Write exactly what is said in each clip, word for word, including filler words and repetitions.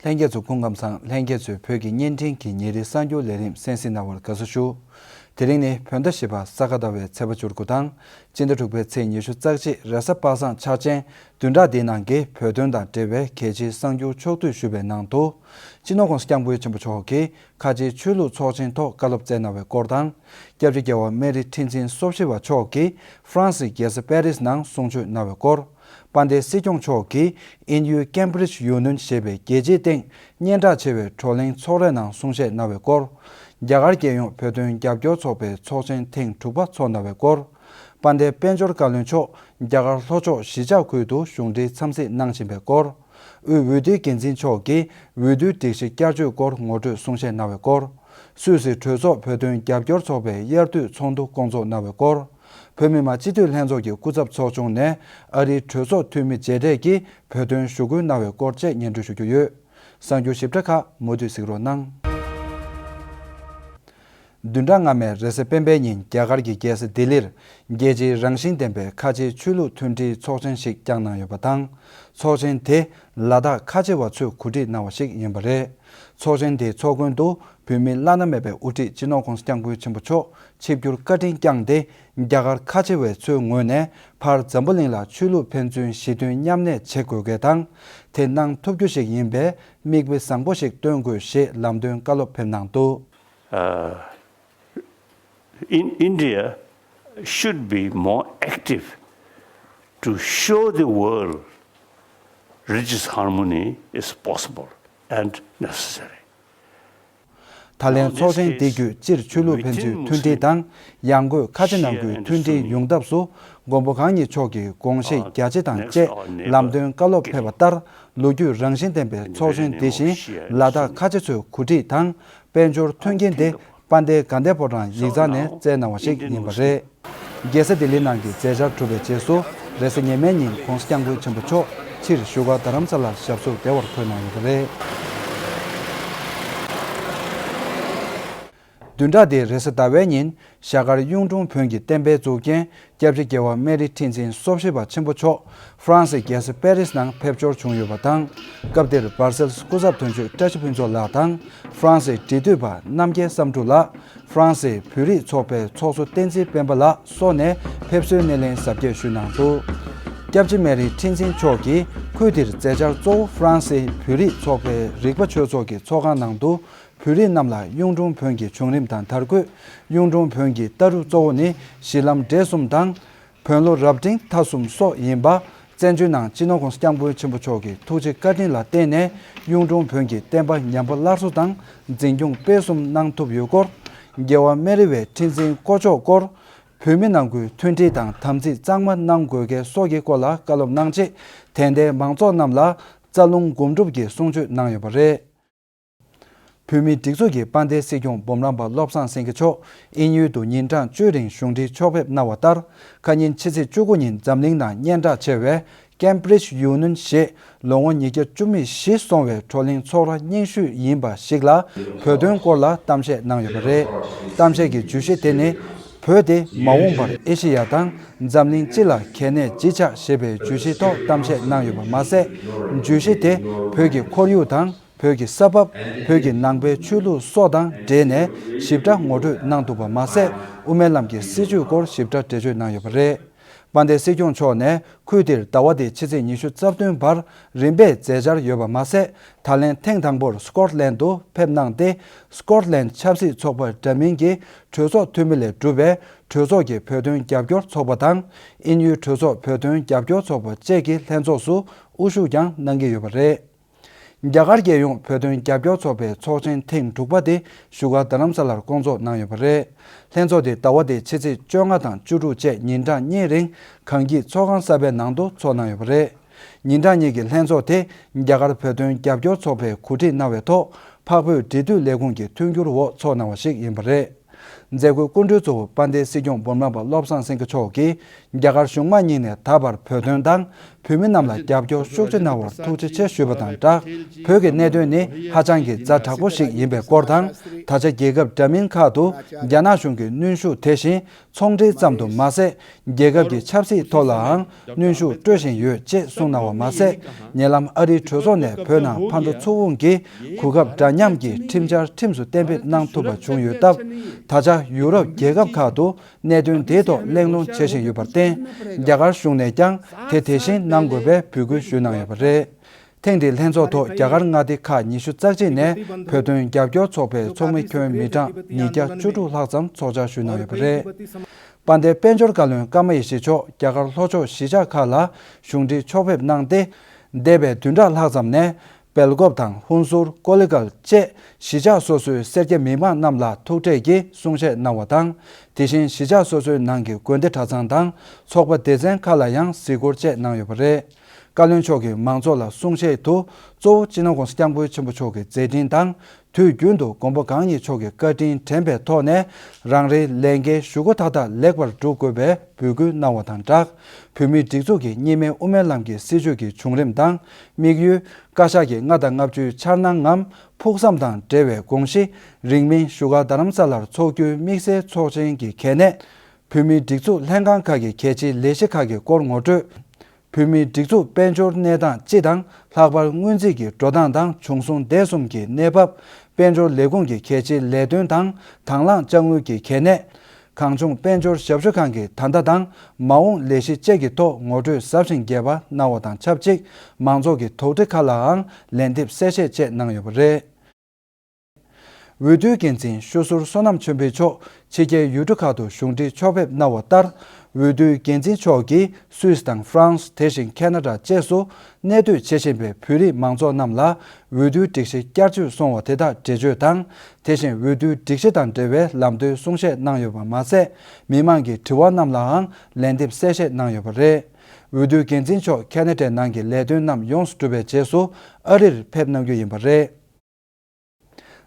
ལྷན་རྒྱས་ཚོ་སྐུ་ཁམས་བཟང་། ལྷན་རྒྱས་ཚོས་བོད་ཀྱི་བརྙན་འཕྲིན་གྱི་ཉིན་རེའི་གསར་འགྱུར་ལས་རིམ་གསན་གཟིགས་གནང་བར་དགའ་བསུ་ཞུ། དེ་རིང་ནི་བོད་ཟླ་བཞི་པ་ས་ག་ཟླ་བའི་ཚེས་པ་བཅུ་དགུ་དང་། སྤྱི་ཟླ་དྲུག་པའི་ཚེས་ཉི་ཤུ་རྩ་གཅིག་རེས་གཟའ་པ་སངས་འཆར་ཅན། བདུན་ཕྲག་འདིའི་ནང་གི་བོད་དོན་དང་འབྲེལ་བའི་གལ་ཆེའི་གསར་འགྱུར་ཕྱོགས་བསྡུས་ཞུས་པའི་ནང་དུ། སྤྱི་ནོར་༸གོང་ས་༸སྐྱབས་མགོན་ཆེན་པོ་མཆོག་གིས་ཁ་ཆེའི་ཆོས་ལུགས་ཚོགས་ཆེན་ཐོག་བཀའ་སློབ་སྩལ་གནང་བའི་སྐོར་དང་། སྐྱབས་རྗེ་རྒྱལ་བ་སྨན་རི་ཁྲི་འཛིན་སོ་བཞི་པ་མཆོག་གིས་ཧྥ་རན་སིའི་རྒྱལ་ས་པེ་རིས་ནང་གསུང་ཆོས་གནང་བའི་སྐོར། དཔལ་ལྡན་སྲིད་སྐྱོང་མཆོག་གིས་དབྱིན་ཡུལ་Cambridge Union ཞེས་པའི་རྒྱལ་སྤྱིའི་སྟེང་སྙན་གྲགས་ཆེ་བའི་བགྲོ་གླེང་ཚོགས་རའི་ནང་གསུང་བཤད་གནང་བའི་སྐོར། རྒྱ་གར་རྒྱལ་ཡོངས་བོད་དོན་རྒྱབ་སྐྱོར་ཚོགས་པའི་ཚོགས་ཆེན་ཐེངས་དྲུག་པ་འཚོགས་གནང་བའི་སྐོར། དཔལ་ལྡན་དཔལ་འབྱོར་བཀའ་བློན་མཆོག་རྒྱ་གར་ལྷོ་ཕྱོགས་གཞིས་ཆགས་ཁུལ་དུ་གཞུང་འབྲེལ་འཚམས་གཟིགས་གནང་བཞིན་པའི་སྐོར། དབུས་འོས་བསྡུའི་འགན་འཛིན་མཆོག་གིས་འོས་བསྡུའི་སྒྲིག་གཞི་བསྐྱར་བཅོས་སྐོར་ངོ་སྤྲོད་གསུང་བཤད་གནང་བའི་སྐོར། སུད་སི་གྲོས་ཚོགས་བོད་དོན་རྒྱབ་སྐྱོར་ཚོགས་པའི་དབྱར་དུས་ཚོགས་འདུ་སྐོང་ཚོགས་གནང་བའི་སྐོར། བོད་མི་མང་སྤྱི་འཐུས་ལྷན་ཚོགས་ཀྱི་སྐུ་ཚབ་ཚོགས་ཆུང་ནས་ཨ་རིའི་གྲོས་ཚོགས་འཐུས་མི་མཇལ་འཕྲད་ཀྱིས་བོད་དོན་ཞུ་སྐུལ་གནང་བའི་སྐོར་བཅས་སྙན་སྒྲོན་ཞུ་རྒྱུ་ཡོད། གསར་འགྱུར་ཞིབ་ཕྲ་ཁག་མུ་མཐུད་གཟིགས་རོགས་གནང་། བདུན་ཕྲག་སྔ་མའི་རེས་གཟའ་སྤེན་པའི་ཉིན་རྒྱ་གར་གྱི་རྒྱལ་ས་ལྡི་ལིར་རྒྱལ་སྤྱིའི་རང་བཞིན་ལྡན་པའི་ཁ་ཆེའི་ཆོས་ལུགས་མཐུན་སྒྲིལ་ཚོགས་ཆེན་ཞིག་བསྐྱངས་གནང་ཡོད་པ་དང་། ཚོགས་ཆེན་དེ་ལ་དྭགས་ཁ་ཆེ་བ་ཚོས་གོ་སྒྲིག་གནང་བ་ཞིག་ཡིན་པ་རེད། ཚོགས་ཆེན་དེའི་ཚོགས་མགོན་དུ་བོད་མིའི་བླ་ན་མེད་པའི་དབུ་ཁྲིད་སྤྱི་ནོར་༸གོང་ས་༸སྐྱབས་མགོན་ཆེན་པོ་མཆོག་ཆིབས་བསྒྱུར་བཀའ་དྲིན་བསྐྱངས་ཏེ། རྒྱ་གར་ཁ་ཆེ་བའི་ཚོའི་ངོས་ནས་ཕར་འཛམ་བུ་གླིང་ལ་ཆོས་ལུགས་ཕན་ཚུན་ཞི་མཐུན་མཉམ་གནས་བྱེད་དགོས་གལ་དང་། དེ་གནང་ཐུབ་རྒྱུ་ཞིག་ཡིན་པའི་མིག་དཔེ་བཟང་པོ་ཞིག་སྟོན་དགོས་ཞེས་ལམ་སྟོན་བཀའ་སློབ་ཕེབས་གནང་འདུག། Uh, in, India should be more active to show the world religious harmony is possible and necessary. ད་ལན་ཚོགས་ཆེན་འདི་བརྒྱུད་སྤྱིར་ཆོས་ལུགས་ཕན་ཚུན་མཐུན་སྒྲིལ་དང་། ཡང་སྒོས་ཁ་ཆེ་ནང་ཁུལ་མཐུན་སྒྲིལ་ཡོང་ཐབས་སུ་མགོན་པོ་གང་ཉིད་མཆོག་གི་དགོངས་བཞེད་རྒྱ་ཆེ་དང་བཅས་ལམ་སྟོན་བཀའ་སློབ་ཕེབས་པ་ལྟར། ལོ་རྒྱུས་རང་བཞིན་ལྡན་པའི་ཚོགས་ཆེན་འདི་བཞིན་ལ་དྭགས་ཁ་ཆེ་ཚོའི་གོ་སྒྲིག་དང་། དཔལ་འབྱོར་མཐུན་རྐྱེན་དེ་དཔལ་ལྡན་དགའ་ལྡན་ཕོ་བྲང་ཡིག་ཚང་ནས་བསྩལ་གནང་བ་ཞིག་ཡིན་པ་རེད། རྒྱལ་ས་ལྡི་ལི་ནང་གི་མཛད་འཆར་གྲུབ་པའི་རྗེས་སུ། རེས་གཟའ་ཉི་མའི་ཉིན་༸གོང་ས་༸སྐྱབས་མགོན་ཆེན་པོ་མཆོག་ཕྱིར་བཞུགས་སྒར་རྡ་རམ་ས་ལར་ཞབས་སོར་བདེ་བར་འཁོད་གནང་ཡོད་པ་རེད། བདུན་ཕྲག་འདིའི་རེས་གཟའ་ཟླ་བའི་ཉིན་ཞྭ་དཀར་གཡུང་དྲུང་བོན་གྱི་བསྟན་པའི་གཙུག་རྒྱན་སྐྱབས་རྗེ་རྒྱལ་བ་སྨན་རི་ཁྲི་འཛིན་སོ་བཞི་པ་ཆེན་པོ་མཆོག་ཧྥ་རན་སིའི་རྒྱལ་ས་པེ་རིས་ནང་ཕེབས་འབྱོར་བྱུང་ཡོད་པ་དང་། སྐབས་དེར་སྦར་སེལ་སྐུ་ཚབ་དོན་གཅོད་བཀྲ་ཤིས་ཕུན་ཚོགས་ལགས་དང་། ཧྥ་རན་སིའི་འབྲེལ་མཐུད་པ་རྣམ་རྒྱལ་བསམ་གྲུབ་ལགས། ཧྥ་རན་སིའི་བོད་རིགས་ཚོགས་པའི་ཚོགས་གཙོ་བསྟན་འཛིན་སྤེན་པ་ལགས་སོགས་ནས་ཕེབས་བསུའི་སྣེ་ལེན་གཟབ་རྒྱས་ཞུས་གནང་འདུག། སྐྱབས་རྗེ་སྨན་རི་ཁྲི་འཛིན་མཆོག་གིས་ཁུལ་དེར་མཛད་འཆར་གཙོ་བོ་ཧྥ་རན་སིའི་བོད་རིགས་ཚོགས་པའི་རིག་པ་ཆོས་ཚོགས་ཀྱི་ཚོགས་ཁང་ནང་དུ། བོད་རིགས་རྣམས་ལ་གཡུང་དྲུང་བོན་གྱི་བྱུང་རིམ་དང་དར་གོས། གཡུང་དྲུང་བོན་གྱི་ལྟ་གྲུབ་གཙོ་བོ་ནི་གཞི་ལམ་འབྲས་གསུམ་དང་། བོན་ལོ་རབ་འབྲིང་ཐ་གསུམ་སོགས་ཡིན་པ། བཙན་བྱོལ་ནང་སྤྱི་ནོར་༸གོང་ས་༸སྐྱབས་མགོན་ཆེན་པོ་མཆོག་གི་ཐུགས་རྗེ་བཀའ་དྲིན་ལ་བརྟེན་ནས་གཡུང་དྲུང་བོན་གྱི་བསྟན་པ་ཉམས་པ་སླར་གསོ་དང་འཛིན་སྐྱོང་སྤེལ་གསུམ་གནང་ཐུབ་ཡོད་སྐོར། རྒྱལ་བ་སྨན་རི་བའི་ཁྲི་འཛིན་བསྐོ་ཕྱོགས་སྐོར། བོད་མི་ནང་ཁུལ་མཐུན་སྒྲིལ་དང་དམ་ཚིག་གཙང་མ་གནང་དགོས་གལ་སོགས་ཀྱི་སྐོར་ལ་བཀའ་སློབ་གནང་རྗེས། དད་ལྡན་མང་ཚོགས་རྣམས་ལ་རྩ་རླུང་སྒོམ་སྒྲུབ་ཀྱི་གསུང་ཆོས་གནང་ཡོད་པ་རེད། བོད་མིའི་སྒྲིག་འཛུགས་ཀྱི་དཔལ་ལྡན་སྲིད་སྐྱོང་འབུམ་རམས་པ་བློ་བཟང་སེང་གེ་མཆོག་དབྱིན་ཡུལ་དུ་ཉིན་གྲངས་བཅུའི་རིང་གཞུང་འབྲེལ་ཕྱོགས་ཕེབས་གནང་བ་ལྟར། ཁ་ཉིན་ཕྱི་ཚེས་བཅུ་དགུ་ཉིན་འཛམ་གླིང་ནང་སྙན་གྲགས་ཆེ་བའི་Cambridge Union ཞེས་ལོ་ངོ་ཉིས་བརྒྱ་བཅུ་མེད་བཞི་སོང་བའི་བགྲོ་གླེང་ཚོགས་ར་རྙིང་ཤོས་ཡིན་པ་ཞིག་ལ་བོད་དོན་སྐོར་ལ་གཏམ་བཤད་གནང་ཡོད་པ་རེད། གཏམ་བཤད་ཀྱི་བརྗོད་གཞི་དེ་ནི། བོད་དེ་མ་འོངས་པར་ཨེ་ཤེ་ཡ་དང་འཛམ་གླིང་སྤྱི་ལ་གལ་གནད་ཇི་ཆགས་ཞེས་པའི་བརྗོད་གཞིའི་ཐོག་གཏམ་བཤད་གནང་ཡོད་པ་མ་ཟད། བརྗོད་གཞི་དེ་བོད་ཀྱི་ཁོར་ཡུག་དང་། བོད་ཀྱི་ས་བབ། བོད་ཀྱི་ནང་པའི་ཆོས་ལུགས་སོགས་དང་འབྲེལ་ནས་ཞིབ་ཕྲ་ངོ་སྤྲོད་གནང་འདུག་པ་མ་ཟད། དབུ་མའི་ལམ་གྱི་སྲིད་བྱུས་སྐོར་ཞིབ་ཕྲ་འགྲེལ་བརྗོད་གནང་ཡོད་པ་རེད། དཔལ་ལྡན་སྲིད་སྐྱོང་མཆོག་ནས་ཁུལ་དེར་ཟླ་བ་འདིའི་ཕྱི་ཚེས་ཉི་ཤུ་རྩ་བདུན་བར་རིམ་པས་མཛད་འཆར་ཡོད་པ་མ་ཟད། ད་ལན་ཐེངས་དང་པོར་སི་ཀོཊ་ལན་དུ་ཕེབས་གནང་སྟེ། སི་ཀོཊ་ལན་ཆབ་སྲིད་ཚོགས་པ་འདྲ་མིན་གྱི་གྲོས་ཚོགས་འཐུས་མི་ལས་གྲུབ་པའི་གྲོས་ཚོགས་ཀྱི་བོད་དོན་རྒྱབ་སྐྱོར་ཚོགས་པ་དང་། དབྱིན་ཡུལ་གྲོས་ཚོགས་བོད་དོན་རྒྱབ་སྐྱོར་ཚོགས་པ་བཅས་ཀྱི་ལྷན་ཚོགས་སུ་དབུ་བཞུགས་ཀྱང་གནང་གི་ཡོད་པ་རེད། རྒྱ་གར་རྒྱལ་ཡོངས་བོད་དོན་རྒྱབ་སྐྱོར་ཚོགས་པའི་ཚོགས་ཆེན་ཐེངས་དྲུག་པ་དེ་བཞུགས་སྒར་རྡ་རམ་ས་ལར་སྐོང་ཚོགས་གནང་ཡོད་པ་རེད། ལྷན་ཚོགས་དེ་ཟླ་བ་འདིའི་ཕྱི་ཚེས་བཅོ་ལྔ་དང་བཅུ་དྲུག་བཅས་ཉིན་གྲངས་གཉིས་རིང་གངས་སྐྱིད་ཚོགས་ཁང་གསར་པའི་ནང་དུ་ཚོགས་གནང་ཡོད་པ་རེད། ཉིན་གྲངས་གཉིས་ཀྱི་ལྷན་ཚོགས་དེ་རྒྱ་གར་བོད་དོན་རྒྱབ་སྐྱོར་ཚོགས་པས་གོ་སྒྲིག་གནང་བའི་ཐོག་འཕགས་བོད་འབྲེལ་མཐུད་ལས་ཁུངས་ཀྱི་མཐུན་འགྱུར་འོག་ཚོགས་གནང་བ་ཞིག་ཡིན་པ་རེད། མཛད་སྒོའི་སྐུ་མགྲོན་གཙོ་བོ་དཔལ་ལྡན་སྲིད་སྐྱོང་འབུམ་རམས་པ་བློ་བཟང་སེང་གེ་མཆོག་གིས། རྒྱ་གར་གཞུང་མང་གཉིས་ནས་ད་བར་བོད་དོན་དང་ བོད་མི་རྣམས་ལ་རྒྱབ་སྐྱོར་ཤུགས་ཆེ་གནང་བར་ཐུགས་རྗེ་ཆེ་ཞུས་པ་དང་སྦྲགས། བོད་ཀྱི་གནད་དོན་ནི་ཧ་ཅང་གི་ཛ་དྲག་པོ་ཞིག་ཡིན་པའི་སྐོར་དང་། ད་ཆ་རྒྱལ་ཁབ་འདྲ་མིན་ཁག་ཏུ་རྒྱ་ནག་གཞུང་གི་གནོན་ཤུགས་དེ་བཞིན་ཚོང་འབྲེལ་ཙམ་དུ་མ་ཟད། རྒྱལ་ཁབ་ཀྱི་ཆབ་སྲིད་ཐོག་ལའང་གནོན་ཤུགས་སྤྲོད་བཞིན་ཡོད་ཅེས་གསུངས་གནང་བ་མ་ཟད། ཉེ་ལམ་ཨ་རིའི་གྲོས་ཚོགས་ནས་བོད་ནང་ཕར་འགྲོ་ཚུར་འོང་གི་གོ་སྐབས་འདྲ་མཉམ་གྱི་ཁྲིམས་འཆར་ཁྲིམས་སུ་གཏན་འབེབས་གནང་ཐུབ་པ་བྱུང་ཡོད་སྟབས། ད་ཆ་ཡུ་རོབ་རྒྱལ་ཁབ་ཁག་ཏུ་གནད་དོན་དེའི་ཐོག་གླེང་སློང་བྱེད་བཞིན་ཡོད་པར་བརྟེན། རྒྱ་གར་གཞུང་ནས་ཀྱང་དེ་དེ་བཞིན་གནང་དགོས་པའི་འབོད་སྐུལ་ཞུས་གནང་ཡོད་པ་རེད། ཐེངས་འདིའི་ལྷན་ཚོགས་ཐོག་རྒྱ་གར་མངའ་སྡེ་ཁག་ཉི་ཤུ་རྩ་གཅིག་ནས་བོད་དོན་རྒྱབ་སྐྱོར་ཚོགས་པའི་ཚོགས་མི་ཁྱོན་མི་གྲངས་ཉིས་བརྒྱ་བཅུ་དྲུག་ལྷག་ཙམ་ཚོགས་བཅར་ཞུས་གནང་ཡོད་པ་རེད། དཔལ་ལྡན་དཔལ་འབྱོར་བཀའ་བློན་ཀརྨ་ཡེ་ཤེས་མཆོག་རྒྱ་གར་ལྷོ་ཕྱོགས་གཞིས་ཆགས་ཁག་ལ་གཞུང་འབྲེལ་ཕྱོགས་ཕེབས་གནང་སྟེ། འདས་པའི་བདུན་ཕྲག་ལྷག་ཙམ་ནས། སྦེལ་ཀོབ་དང་ཧུན་སུར། ཀོ་ལི་གལ་བཅས་གཞིས་ཆགས་སོ་སོའི་སེར་སྐྱ་མི་མང་རྣམས་ལ་ཐུག་འཕྲད་ཀྱིས་གསུང་བཤད་གནང་བ་དང་། དེ་བཞིན་གཞིས་ཆགས་སོ་སོའི་ནང་གི་དགོན་སྡེ་གྲྭ་ཚང་དང་ཚོགས་པ་སྡེ་ཚན་ཁག་ལ་ཡང་གཟིགས་སྐོར་བཅས་གནང་ཡོད་པ་རེད། བཀའ་བློན་མཆོག་གིས་མང་ཚོགས་ལ་གསུང་བཤད་དུ། གཙོ་བོ་སྤྱི་ནོར་༸གོང་ས་༸སྐྱབས་མགོན་ཆེན་པོ་མཆོག་གི་མཛད་འཕྲིན་དང་། དུས་རྒྱུན་དུ་མགོན་པོ་གང་ཉིད་མཆོག་གི་བཀའ་དྲིན་དྲན་པའི་ཐོག་ནས། རང་རེའི་ལས་འགན་ཞུ་སྒོ་མཐའ་དག་ལེགས་པར་སྒྲུབ་དགོས་པའི་འབོད་སྐུལ་གནང་བ་དང་སྦྲགས། བོད་མིའི་སྒྲིག་འཛུགས་ཀྱི་གཉིས་སྨན་དབུ་མའི་ལམ་གྱི་སྲིད་བྱུས་ཀྱི་བྱུང་རིམ་དང་། དམིགས་ཡུལ། བཀའ་ཤག་གི་ལྔ་དང་ལྔ་བཅུའི་འཆར་སྣང་ངམ་ཕུགས་བསམ་དང་འབྲེལ་བའི་དགོངས་གཞི། རིང་མིན་བཞུགས་སྒར་རྡ་རམ་ས་ལར་འཚོགས་རྒྱུའི་དམིགས་བསལ་ཚོགས་ཆེན་གྱི་གལ་གནད། བོད་མིའི་སྒྲིག་འཛུགས་ལྷན་ཁང་ཁག་གི་གལ་ཆེའི་ལས་གཞི་ཁག་གི་སྐོར་ངོ་སྤྲོད། བོད་མིའི་སྒྲིག་འཛུགས་དཔལ་འབྱོར་གནས་སྟངས་སྤྱི་དང་། ལྷག་པར་སྔོན་རྩིས་ཀྱི་འགྲོ་སྟངས་དང་། བྱུང་སོང་འདས་གསུམ་གྱི་གནས་བབ། དཔལ་འབྱོར་ལས་ཁུངས་ཀྱི་གལ་ཆེའི་ལས་དོན་དང་། དང་བླངས་དཔྱ་དངུལ་གྱི་གལ་གནད། གངས་ལྗོངས་དཔལ་འབྱོར་ཞབས་ཞུ་ཁང་གི་ད་ལྟ་དང་མ་འོངས་ལས་གཞི་བཅས་ཀྱི་ཐོག་ངོ་སྤྲོད་ཟབ་ཞིང་རྒྱས་པ་གནང་བ་དང་ཆབས་ཅིག་མང་ཚོགས་ཀྱི་དོགས་འདྲི་ཁག་ལའང་ལན་འདེབས་གསལ་བཤད་བཅས་གནང་ཡོད་པ་རེད། འོས་བསྡུའི་འགན་འཛིན་ཤོ་ཟུར་བསོད་ནམས་ཆོས་འཕེལ་མཆོག་ཕྱི་རྒྱལ་ཡུལ་གྲུ་ཁག་ཏུ་གཞུང་འབྲེལ་ཕྱོགས་ཕེབས་གནང་བ་ལྟར། འོས་བསྡུའི་འགན་འཛིན་མཆོག་གིས་སུད་སི་དང་ཧྥ་རན་སི། དེ་བཞིན་ཁེ་ན་ཌ་བཅས་སུ་གནས་སྡོད་བྱེད་བཞིན་པའི་བོད་རིགས་མང་ཚོགས་རྣམས་ལ་འོས་བསྡུའི་སྒྲིག་གཞི་བསྐྱར་བཅོས་སོང་བ་དེ་དག་འགྲེལ་བརྗོད་དང་། དེ་བཞིན་འོས་བསྡུའི་སྒྲིག་གཞི་དང་འབྲེལ་བའི་ལམ་སྟོན་གསུང་བཤད་གནང་ཡོད་པ་མ་ཟད། མི་མང་གི་དྲི་བ་རྣམས་ལའང་ལན་འདེབས་གསལ་བཤད་གནང་ཡོད་པ་རེད། འོས་བསྡུའི་འགན་འཛིན་མཆོག་ཁེ་ན་ཌའི་ནང་གི་ལས་དོན་རྣམས་ཡོངས་སུ་གྲུབ་པའི་རྗེས་སུ་ཨ་རིར་ཕེབས་གནང་རྒྱུ་ཡིན་པ་རེད།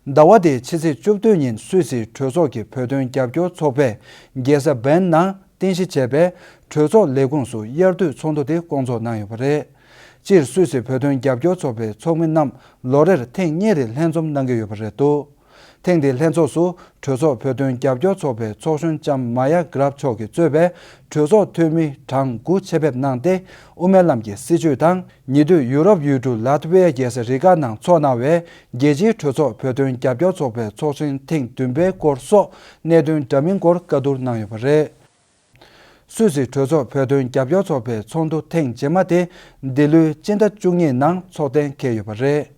ཟླ་བ་འདིའི་ཕྱི་ཚེས་བཅུ་བདུན་ཉིན་སུད་སིའི་གྲོས་ཚོགས་ཀྱི་བོད་དོན་རྒྱབ་སྐྱོར་ཚོགས་པས་རྒྱལ་ས་བན་ནང་རྟེན་གཞི་བྱས་པའི་གྲོས་ཚོགས་ལས་ཁུངས་སུ་དབྱར་དུས་ཚོགས་འདུ་དེ་བསྐོང་ཚོགས་གནང་ཡོད་པ་རེད། སྤྱིར་སུད་སི་བོད་དོན་རྒྱབ་སྐྱོར་ཚོགས་པའི་ཚོགས་མི་རྣམས་ལོ་རེར་ཐེངས་གཉིས་རེ་ལྷན་འཛོམས་གནང་གི་ཡོད་པ་རེད་འདུག་ཐེངས་འདིའི་ལྷན་ཚོགས་སུ་གྲོས་ཚོགས་བོད་དོན་རྒྱབ་སྐྱོར་ཚོགས་པའི་ཚོགས་གཞོན་ལྕམ་མ་ཡ་གྷ་རབ་མཆོག་གིས་གཙོས་པའི་གྲོས་ཚོགས་འཐུས་མི་གྲངས་དགུ་ཆེད་ཕེབས་གནང་སྟེ། དབུ་མའི་ལམ་གྱི་སྲིད་བྱུས་དང་། ཉེ་དུས་ཡུ་རོབ་ཡུལ་གྲུ་ལ་ཐི་བྷི་ཡ་རྒྱལ་ས་རི་ག་ནང་འཚོགས་གནང་བའི་རྒྱལ་སྤྱིའི་གྲོས་ཚོགས་བོད་དོན་རྒྱབ་སྐྱོར་ཚོགས་པའི་ཚོགས་ཆེན་ཐེངས་བདུན་པའི་སྐོར་སོགས་གནད་དོན་འདྲ་མིན་སྐོར་བཀའ་བསྡུར་གནང་ཡོད་པ་རེད། སུད་སི་གྲོས་ཚོགས་བོད་དོན་རྒྱབ་སྐྱོར་ཚོགས་པའི་ཚོགས་འདུ་ཐེངས་རྗེས་མ་དེ་འདི་ལོའི་སྤྱི་ཟླ་བཅུ་གཉིས་ནང་འཚོགས་གཏན་འཁེལ་ཡོད་པ་རེད།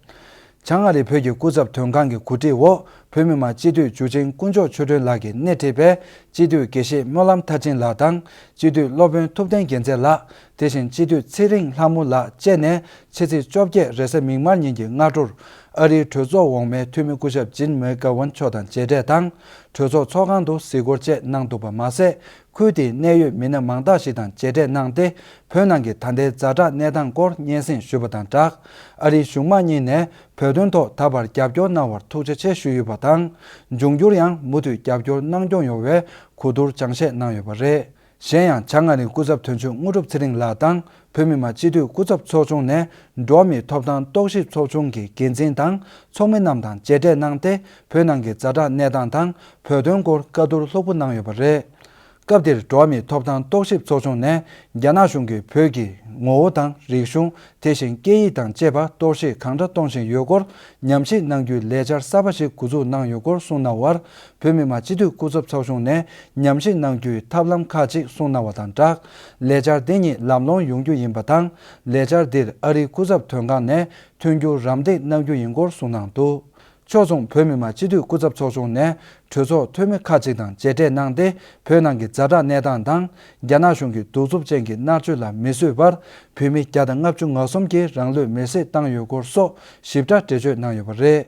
བྱང་ཨ་རིའི་བོད་ཀྱི་སྐུ་ཚབ་དོན་ཁང་གི་གོ་སྒྲིག་འོག་བོད་མི་མང་སྤྱི་འཐུས་འཇུ་ཆེན་དཀོན་མཆོག་ཆོས་སྒྲོན་ལགས་ཀྱིས་སྣེ་ཁྲིད་པའི་སྤྱི་འཐུས་དགེ་བཤེས་སྨོན་ལམ་མཐར་ཕྱིན་ལགས་དང་། སྤྱི་འཐུས་སློབ་དཔོན་ཐུབ་བསྟན་རྒྱལ་མཚན་ལགས། དེ་བཞིན་སྤྱི་འཐུས་ཚེ་རིང་ལྷ་མོ་ལགས་བཅས་ནས་ཕྱི་ཚེས་བཅོ་བརྒྱད་རེས་གཟའ་མིག་དམར་ཉིན་གྱི་སྔ་དྲོར་ཨ་རིའི་གྲོས་ཚོགས་འོག་མའི་འཐུས་མི་སྐུ་ཞབས་ཇིན་མེག་གྷ་ཝན་མཆོག་དང་མཇལ་འཕྲད་དང་། གྲོས་ཚོགས་ཚོགས་ཁང་དུ་གཟིགས་སྐོར་བཅས་གནང་འདུག་པ་མ་ཟད། ཁུལ་དེའི་གནད་ཡོད་མི་སྣ་མང་དག་ཞིག་དང་མཇལ་འཕྲད་གནང་སྟེ། བོད་ནང་གི་ད་ལྟའི་ཛ་དྲག་གནས་སྟངས་སྐོར་སྙན་སེང་ཞུས་པ་དང་སྦྲགས། ཨ་རིའི་གཞུང་མང་གཉིས་ནས་བོད་དོན་ཐོག་ད་བར་རྒྱབ་སྐྱོར་གནང་བར་ཐུགས་རྗེ་ཆེ་ཞུས་ཡོད་པ་དང་། འབྱུང་འགྱུར་ཡང་མུ་མཐུད་རྒྱབ་སྐྱོར་གནང་སྐྱོང་ཡོང་བའི་གོ་བསྡུར་སྦྱང་བཤད་གནང་ཡོད་པ་རེད། གཞན་ཡང་། བྱང་ཨ་རིའི་སྐུ་ཚབ་དོན་གཅོད་དངོས་གྲུབ་ཚེ་རིང་ལགས་དང་། བོད་མི་མང་སྤྱི་འཐུས་སྐུ་ཚབ་ཚོགས་ཆུང་ནས་འགྲོ་བ་མིའི་ཐོབ་ཐང་རྟོག་ཞིབ་ཚོགས་ཆུང་གི་འགན་འཛིན་དང་། ཚོགས་མི་རྣམས་དང་མཇལ་འཕྲད་གནང་སྟེ། བོད་ནང་གི་ཛ་དྲག་གནས་སྟངས་དང་། བོད་དོན་སྐོར་བཀའ་བསྡུར་ལྷུག་པོ་གནང་ཡོད་པ་རེད། སྐབས་དེར་འགྲོ་བ་མིའི་ཐོབ་ཐང་རྟོག་ཞིབ་ཚོགས་ཆུང་ནས། རྒྱ་ནག་གཞུང་གིས་བོད་ཀྱི་ངོ་བོ་དང་། རིག་གཞུང་། དེ་བཞིན་སྐད་ཡིག་དང་བཅས་པ་གཏོར་བཤིག་གང་འདྲ་གཏོང་བཞིན་ཡོད་སྐོར་ཉམས་ཞིབ་གནང་རྒྱུའི་ལས་འཆར་གསར་པ་ཞིག་འགོ་འཛུགས་གནང་ཡོད་སྐོར་གསུངས་གནང་བར། བོད་མི་མང་སྤྱི་འཐུས་སྐུ་ཚབ་ཚོགས་ཆུང་ནས་ཉམས་ཞིབ་གནང་རྒྱུའི་ཐབས་ལམ་ཁག་ཅིག་གསུངས་གནང་བ་དང་སྦྲགས། ལས་འཆར་འདི་ཉིད་ལམ་ལྷོང་ཡོང་རྒྱུ་ཡིན་པ་དང་། ལས་འཆར་འདིར་ཨ་རིའི་སྐུ་ཚབ་དོན་ཁང་ནས་མཐུན་འགྱུར་རམ་འདེགས་གནང་རྒྱུ་ཡིན་སྐོར་གསུངས་གནང་འདུག་ཕྱོགས་མཚུངས། བོད་མི་མང་སྤྱི་འཐུས་སྐུ་ཚབ་ཚོགས་ཆུང་ནས་གྲོས་ཚོགས་འཐུས་མི་ཁག་ཅིག་དང་མཇལ་འཕྲད་གནང་སྟེ། བོད་ནང་གི་ཛ་དྲག་གནས་སྟངས་དང་། རྒྱ་ནག་གཞུང་གི་གདུག་རྩུབ་ཅན་གྱི་མནར་གཅོད་ལ་མི་བཟོད་པར། བོད་མི་བརྒྱ་དང་ལྔ་བཅུ་ང་གསུམ་གྱིས་རང་ལུས་མེར་སྲེག་བཏང་ཡོད་སྐོར་སོགས་ཞིབ་ཕྲ་འགྲེལ་བརྗོད་གནང་ཡོད་པ་རེད།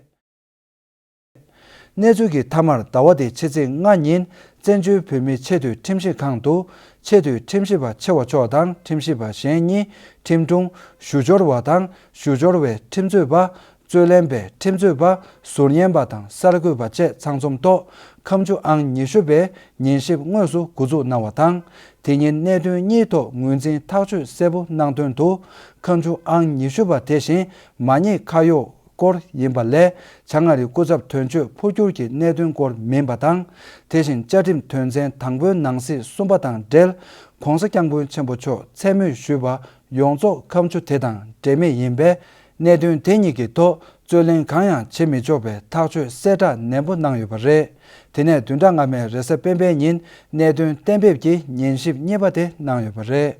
གནས་ཚུལ་གྱི་མཐའ་མར། ཟླ་བ་འདིའི་ཕྱི་ཚེས་ལྔ་ཉིན། བཙན་བྱོལ་བོད་མིའི་ཆེས་མཐོའི་ཁྲིམས་ཞིབ་ཁང་དུ། ཆེས་མཐོའི་ཁྲིམས་ཞིབ་པ་ཆེ་བ་མཆོག་དང་ཁྲིམས་ཞིབ་པ་གཞན་གཉིས། ཁྲིམས་དྲུང་། ཞུ་སྦྱོར་བ་དང་ཞུ་སྦྱོར་བའི་ཁྲིམས་རྩོད་པ། རྩོད་ལེན་པས་ཁྲིམས་རྩོད་པ། ཟུར་ཉན་པ་དང་གསར་འགོད་པ་བཅས་ཚང་འཛོམས་ཐོག་ཁ་མཆུ་ཨང་ཉི་ཤུ་པའི་ཉན་ཞིབ་དངོས་སུ་འགོ་འཛུགས་གནང་བ་དང་། དེ་ཉིན་གནད་དོན་གཉིས་ཐོག་ངོས་འཛིན་ཐག་གཅོད་གསལ་པོ་གནང་དོན་དུ། ཁ་མཆུ་ཨང་ཉི་ཤུ་པ་དེ་བཞིན་མ་ཉེས་ཁ་གཡོག་སྐོར་ཡིན་པ་ལས། བྱང་ཨ་རིའི་སྐུ་ཚབ་དོན་གཅོད་འཕོ་འགྱུར་གྱི་གནད་དོན་སྐོར་མིན་པ་དང་། དེ་བཞིན་བཅའ་ཁྲིམས་དོན་ཚན་དང་པོའི་ནང་གསེས་གསུམ་པ་དང་འབྲེལ། ༸གོང་ས་༸སྐྱབས་མགོན་ཆེན་པོ་མཆོག་མཚན་སྨོས་ཞུས་པ་ཡོངས་རྫོགས་ཁ་མཆུ་དེ་དང་འབྲེལ་མེད་ཡིན་པས། གནད་དོན་དེ་གཉིས་ཀྱི་ཐོག་རྩོད་ལེན་གང་ཡང་བྱེད་མི་ཆོག་པའི་ཐག་གཅོད་གསལ་བསྒྲགས་ནན་པོ་གནང་ཡོད་པ་རེད། དེ་ནས་བདུན་ཕྲག་སྔ་མའི་རེས་གཟའ་སྤེན་པའི་ཉིན་གནད་དོན་གཏན་འབེབས་ཀྱི་ཉན་ཞིབ་གཉིས་པ་དེ་གནང་ཡོད་པ་རེད།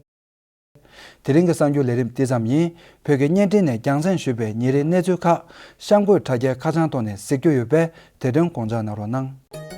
དེ་རིང་གི་གསར་འགྱུར་ལས་རིམ་འདི་ཙམ་ཡིན། བོད་ཀྱི་བརྙན་འཕྲིན་ནས་རྒྱང་སྲིང་ཞུས་པའི་ཉིན་རེའི་གནས་ཚུལ་ཁག་གཤམ་འཁོད་དྲ་རྒྱའི་ཁ་བྱང་ཐོག་ནས་གཟིགས་རྒྱུ་ཡོད་པས། དེ་དོན་དགོངས་འཇགས་གནང་རོགས་གནང་།